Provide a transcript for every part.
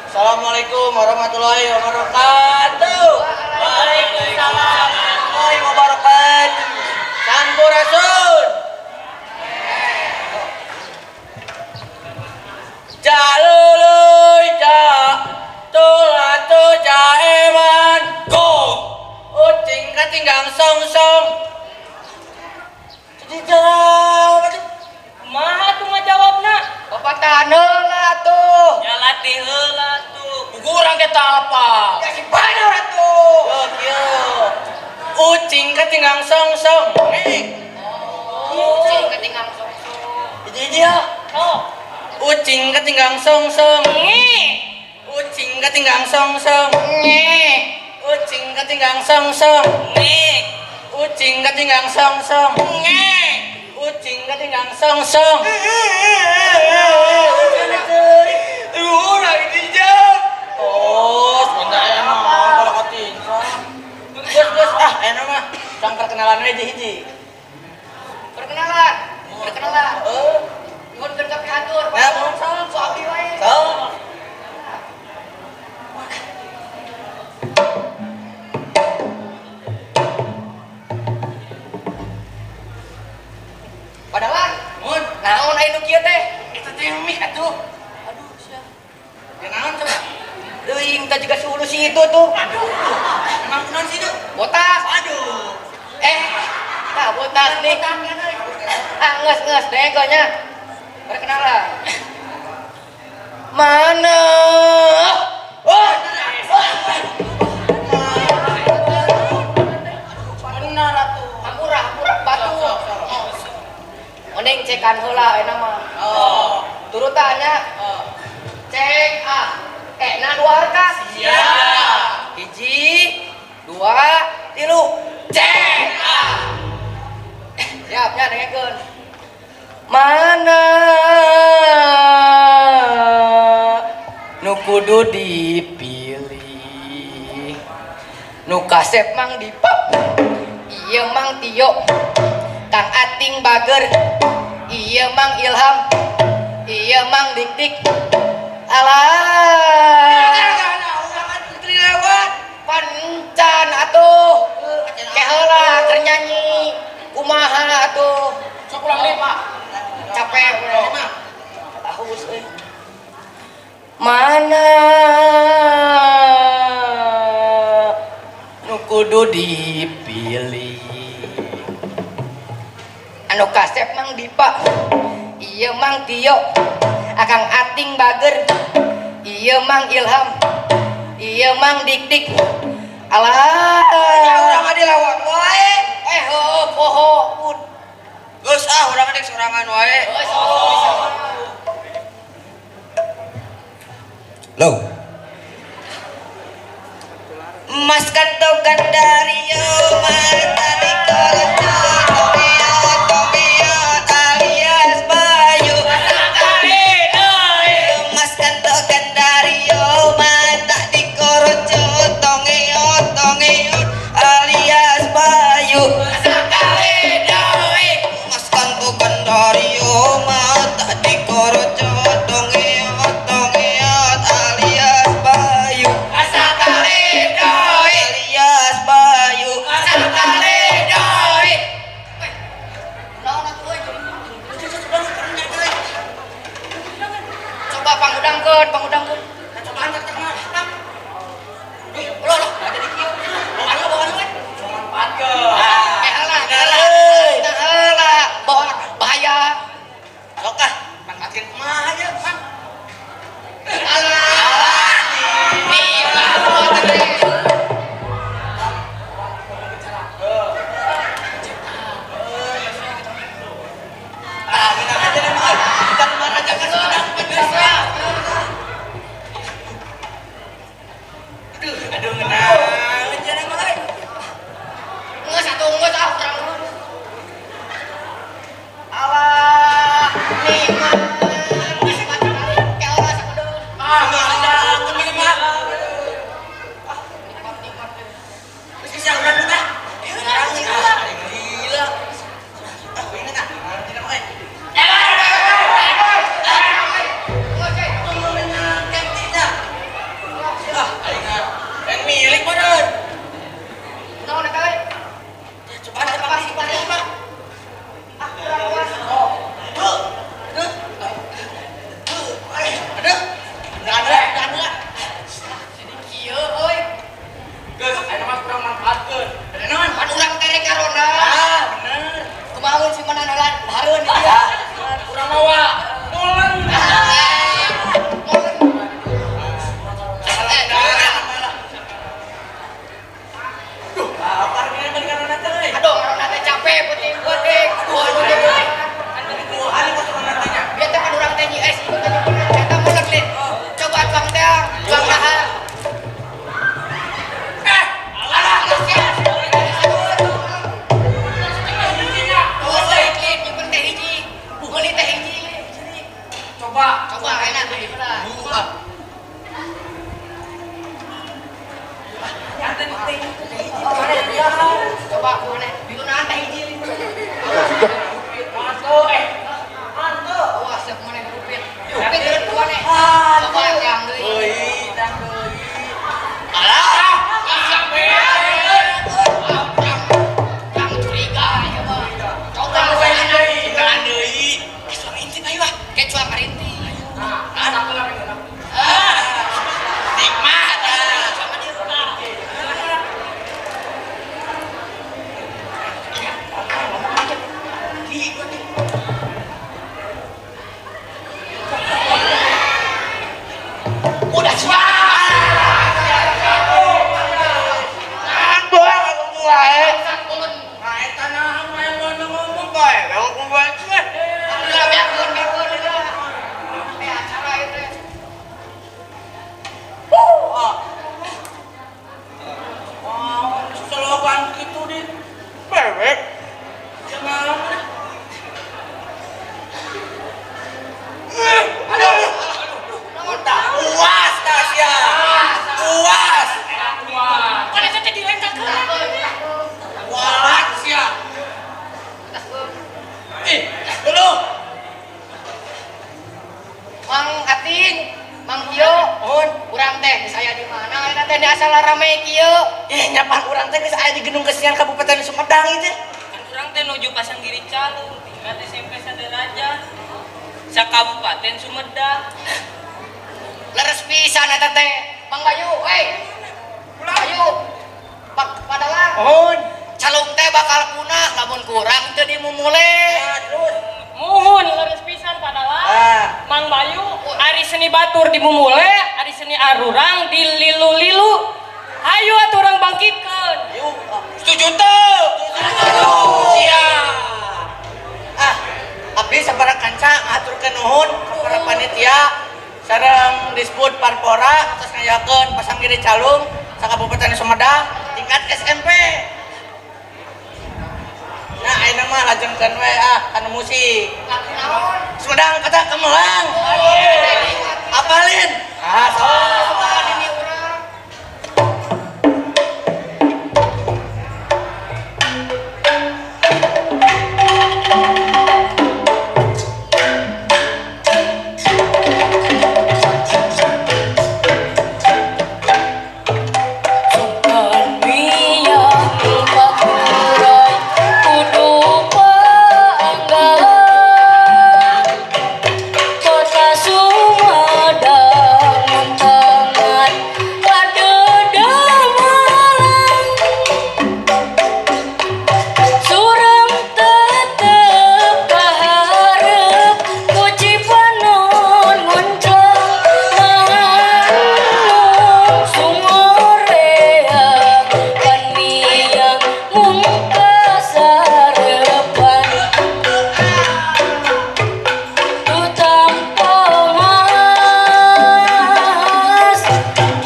Assalamualaikum warahmatullahi wabarakatuh. Waalaikumsalam warahmatullahi wabarakatuh. Sampurasun. Jaluluy ja tulatu jaeman go. Ucing katinggang song song. Jadi jawab. Kumaha tuh ngajawabna? Papatahan heula tuh. Ya latih heula tuh. Kurang kita apa? Ya si bener atuh. Yo kieu. Ucing katinggang song song. Ngek. Ucing ketinggang song-song. Hiji-hiji ya. Oh. Ucing katinggang song song. Nge. Ucing katinggang song song. Nge. Ucing katinggang song song. Nge. Ucing katinggang song song. Nge. Ucing katinggang song song. Urang dijawab. Oh, sebentar ya mah kalau katinggang. Gus, gus, ah, enak mah. Sang perkenalan we hiji. Perkenalan. Perkenalan. Oh, Nyuhunkeun ka pihatur. ya, mohon salam. So abdi wae. Salam. Padahal Mun, naon aya nu kieu teh? itu teh mik atuh. Aduh, sia. Ya naon coba? Leuing teh juga si ulu si itu tuh. Aduh, emang kunaon sih itu? Botak. Aduh. Eh, nah botak nih. Ah, nges nges deh nya. Perkenalan. Mana? Oh, benar atuh. Hampura, hampura batu. Mending cekan heula ayeuna mah. Oh. Turutannya Oh. cek A. Eh, na dua harkat. Siap. Hiji, dua, tilu. Cek A. Siap, nya dengekeun. Mana nu kudu dipilih? Nu kasep Mang Dipa, ieu Mang Tio, Kang Ating Bager, ieu Mang Ilham, ieu Mang Dikdik. Alah, Lewat. pancan atuh. Ke heula keur nyanyi. Kumaha atuh? Sok ulang deui, Pak. Capek Ahus euy. Mana nu kudu dipilih? Anu kasep Mang Dipa, ieu Mang Tio, Akang Ating Bager, ieu Mang Ilham, ieu Mang Dikdik. Alah, Ya urang mah dilawat wae. eh heuh poho. Geus ah, urang dek sorangan wae. Heuh, sok. Loh. Mas kantokan dari mata di koroco Tomio Tomio alias Bayu. Mas kantokan dari mata di koroco Tongeo Tongeo alias Bayu. Mas kantokan dari mata di koroco Tongeo Tongeo alias Bayu alias Bayu. Urang teh geus aya di mana ayeuna teh di asal rame kieu? Ih, nyapan urang teh geus aya di Gedung Kesenian Kabupaten Sumedang ieu teh. Kan urang teh nuju Pasanggiri Calung tingkat SMP saderajat. Sakabupaten Sumedang. Leres pisan eta teh. Mang Bayu, wey. Bayu. Pak Padalang. Mohon. Calung teh bakal punah lamun kurang teu dimumule. Ya, terus. Muhun leres pisan Padalang. Ah. Mang Bayu, ari seni batur dimumule, ari seni arurang dililu-lilu. Hayu atuh urang bangkitkeun. Yuk. Setuju teu? Siap. Ah, abdi sabara kanca ngaturkeun nuhun ka para panitia sareng Disbud Parpora atas ngayakeun Pasanggiri Calung sakabupaten Sumedang tingkat SMP. Nah, ayeuna mah lajengkeun we ah kana musik. Lagu naon? Sumedang kata Kemelang. Apalin? Ah, sok. Apaan ini urang? Kota Sumedang muntengan padedemalang Surem tetep kaharep ku Cipanon munclang Mahanung sungoreang pan miang mung kasarepan Tu tampo mas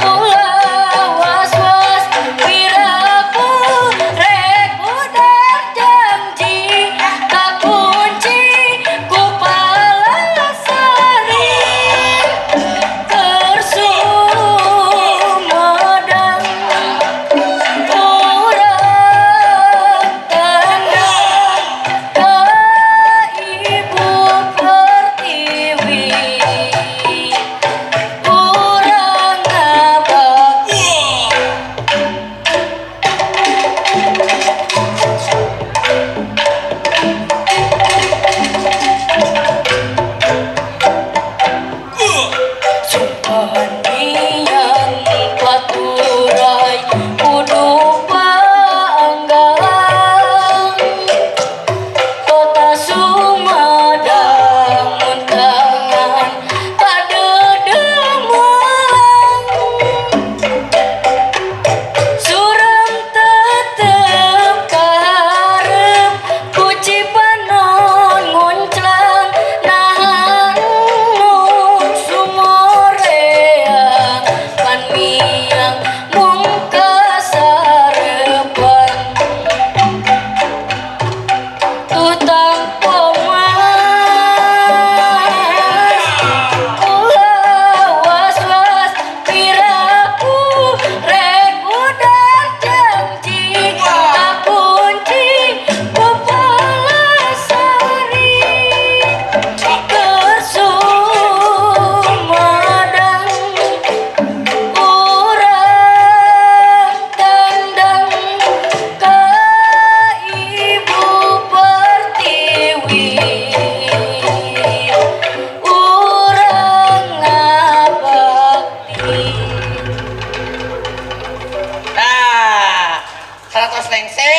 ulah was-was piraku rek budar janji kakunci ku palasari keur Sumedang urang tandang ka Ibu Pertiwi urang ngabakti. Sumpah paturai kudu panggang Kota Sumedang muntengan padedemalang Surem tetep kaharep ku Cipanon ngunclang nahan sumoreang pan miang mung kasarepan Tu tampo mas ulah was-was piraku rek budar janji kakunci ku palasari keur Sumedang urang tandang ka Ibu Pertiwi urang ngabakti. Nah, 100 lengse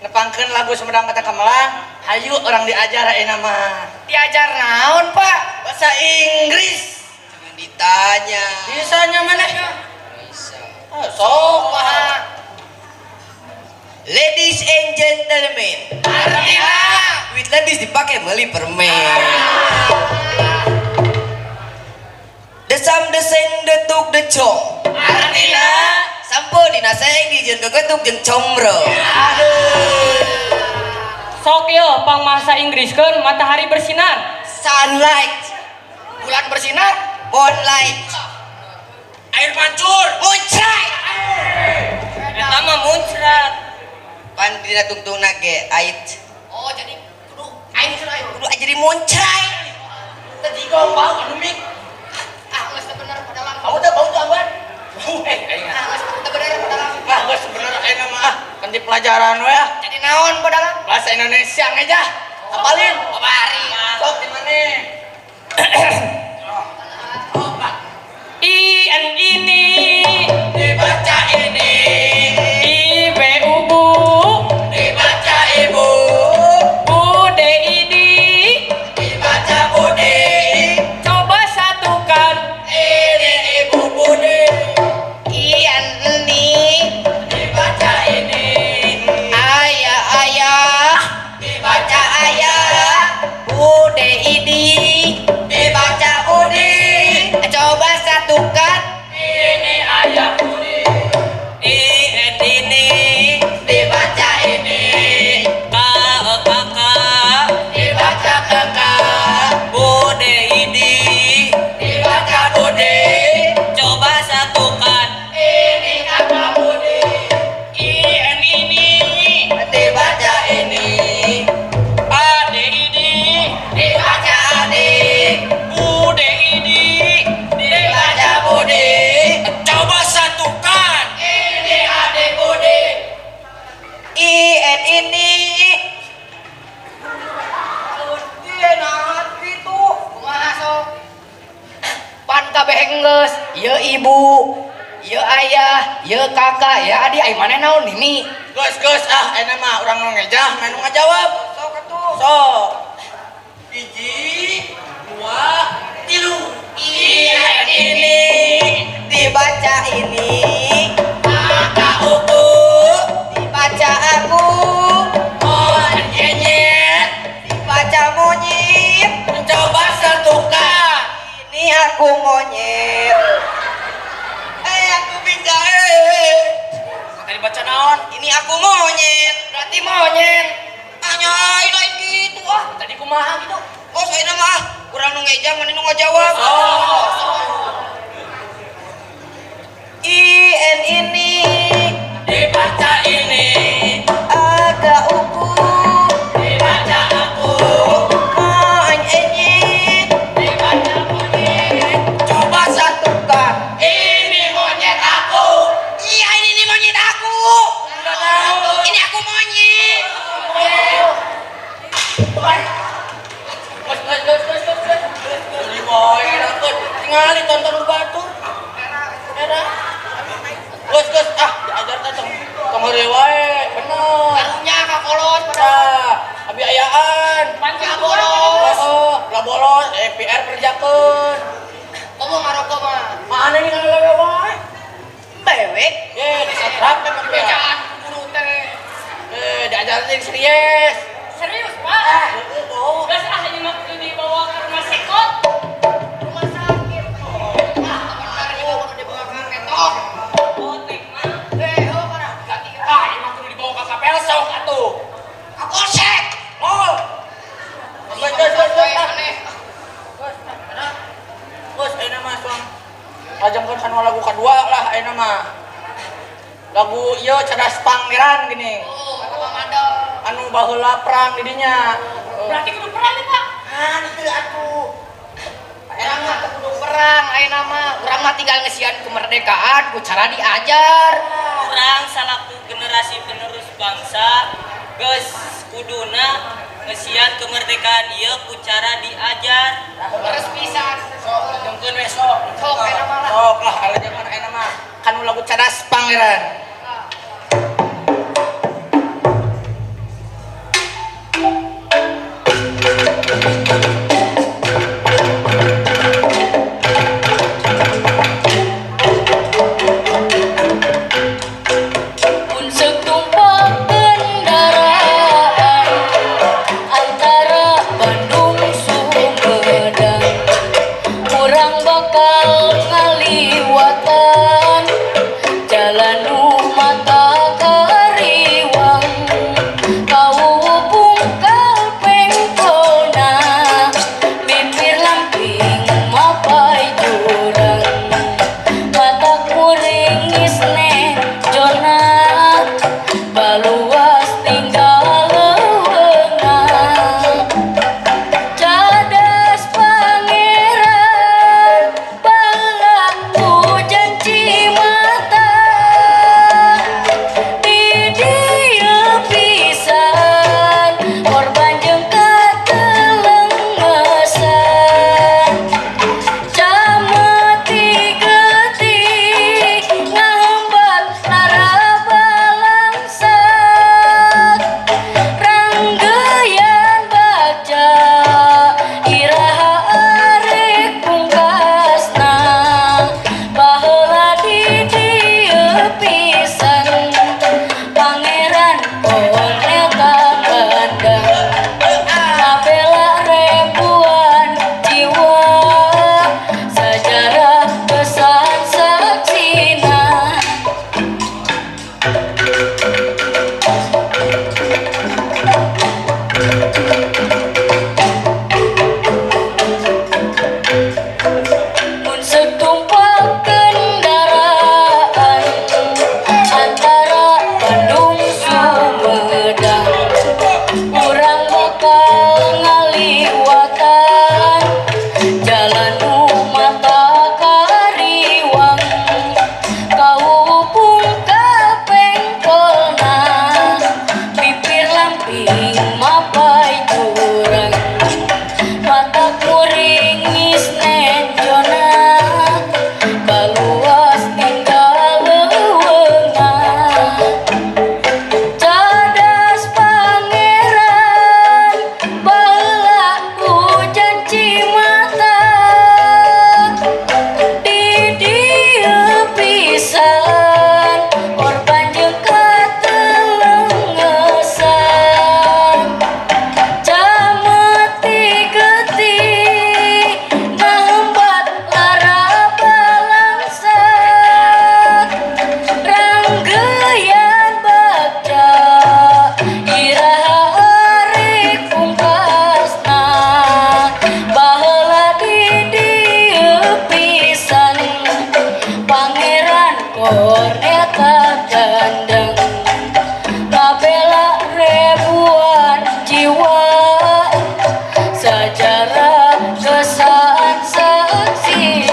nepangkeun lagu Sumedang Kata Kemelang, hayu urang diajar ayeuna mah. Diajar naon, Pak? Bahasa Inggris. Jangan ditanya. Bisanya mana? Bisa. Oh, sok mah. Ladies and gentlemen. Artina. Duit ladies dipakai beli permen. The sam the seng the tuk the cong. Artina. Sampo dina seng dijieun gegetuk jeung comro. Sok yeuh pang bahasa Inggriskeun matahari bersinar. Sunlight, Bulan bersinar. moonlight, Air mancur. muncrat. Eta mah muncrat. Pan dina tungtungna ge ait. Oh, jadi kudu aing cenah aing. Kudu jadi muncrat. Tadi gong bau anu mik. Ah, geus teu bener Padalang. Bau teh bau teh awan. pelajaran we ah. Jadi naon bodalang? Bahasa Indonesia ngeja. Apalin? Babari. Sok di mana? I N ini Dibaca ini, I B U Bu dibaca ibu, U D I D dibaca budi. Coba satukan. Ini ibu budi, Ian ini dibaca ini, ayah ayah dibaca ayah Bude idi dibaca budi. Coba satukan. Ini ayah budi, I N ini dibaca ini, K E kakak dibaca kakak, U D I D dibaca budi. Coba satukan. Ini kakak budi, I N ini dibaca ini, A D I D dibaca adik, U D I D dibaca budi. Coba satukan. Ini adik budi. I N ini Nah, gitu. Kumaha sok? Pan kabeh geus, ieu ibu, ieu ayah, ieu kakak, ya adik, ai maneh naon ini? Geus geus ah, enak mah urang nu ngejah, main nu ngajawab. Sok atuh. Sok. Hiji, dua, tilu. Iya ini dibaca ini kakak uku, dibaca aku monyet, dibaca monyet. Coba satukan. Ini aku monyet. Aku bisa eh. Tadi baca naon? Ini aku monyet. Berarti monyet. Anya lain gitu ah. Tadi kumaha gitu? Oh saya nama ah kurang nu ngeja mana nu ngajawab. Oh. I N ini Dibaca ini, agak uku dibaca aku, monyet dibaca monyet. Coba satukan. Ini monyet aku. Iya ini monyet aku. Ini aku monyet. Geus geus geus geus geus geus. Jadi boy, rakun. Tingali tonton lu batur. Era. Geus geus ah diajar teh tong tong heureuy wae, bener. Karunya ka kolot. Tah, abi ayaan. Panjang bolos. Oh, lah bolos, PR kerjakeun. Komo ngarokok mah. Mana nih kalau lewe wae? Bewek. Eh, disatrap emang dia. Bejaan guru teh. Eh, diajar teh serius. Serius, Pak? Heeh, bohong. Geus ah ini mah kudu dibawa ke rumah sekot. Rumah sakit. Ah, bener ieu kudu dibawa ka ketok. Oh, tek mah. Eh, oh kana ganti. Ah, ini mah kudu dibawa ke kapel sok atuh. Kapolsek. Oh. Geus geus geus geus. ah. Aneh. Geus ayeuna mah suang lajengkeun kana lagu kadua lah ayeuna mah. Lagu ieu Cadas Pangeran gini. Oh, eta mah madal. Anu baheula perang di dinya. Berarti kudu perang nih, Pak. Ah, itu atuh. Urang mah teu kudu perang ayeuna mah. Urang mah tinggal ngesian kemerdekaan ku cara diajar. Urang salaku generasi penerus bangsa geus kuduna ngesian kemerdekaan ieu ku cara diajar. Leres pisan. Sok lajengkeun we sok. Sok ayeuna mah lah. Sok lah lajengkeun ayeuna mah. Kanu lagu Cadas Pangeran. Unsuk tumpak kendaraan antara Bandung Sumedang, kurang bakal ngaliwatan jalan. Bogor eta kandang ngabela ribuan jiwa, sejarah kesan saksi.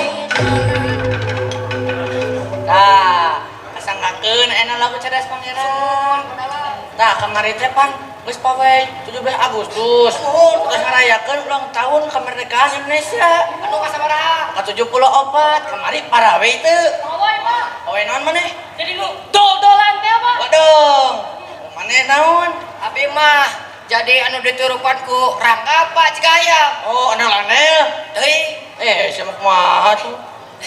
Tah, kasanggakeun aya lagu Cerdas Pangeran. Tah, kamari teh pan geus pawe 17 Agustus. Terus ngarayakeun ulang tahun kemerdekaan Indonesia. Anu kasabaraha? Ka 74 kamari parawe teu. Pawai, Pak. Pawe naon maneh? Jadi nu dol-dolan teh, Pak. Waduh. Maneh naon? Abi mah jadi anu diturupan ku Rangga, Pak, jiga hayam. Oh, anu lanel. Teuing. Eh, siapa kumaha tuh?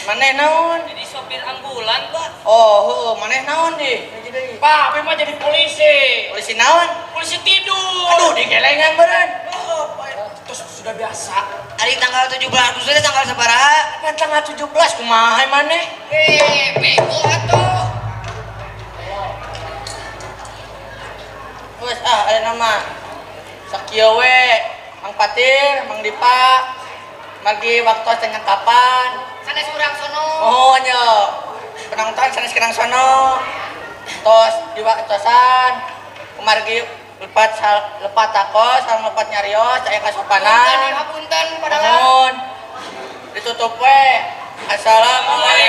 Maneh naon? Jadi sopir ambulan, Pak. Oh, heuh, maneh naon di? Hiji deui. Pak, abi mah jadi polisi. Polisi naon? Polisi tidur. Aduh, digelengan beureun. Oh, Pak, terus sudah biasa. Ari tanggal 17 Agustus teh tanggal sabaraha? Kan tanggal 17 kumaha maneh? Eh, bego atuh. Wes ah, aya nama. Sakieu we, Mang Patir, Mang Dipa. Margi waktu teh kapan? Sanes urang sono. Oh, nya. Penonton sanes kirang sono. Tos diwaktosan. Kumargi lepat sal, lepat takos, sareng lepat nyarios, aya Punten, kasopanan. hapunten padahal. Nuhun. Ditutup we. Assalamualaikum.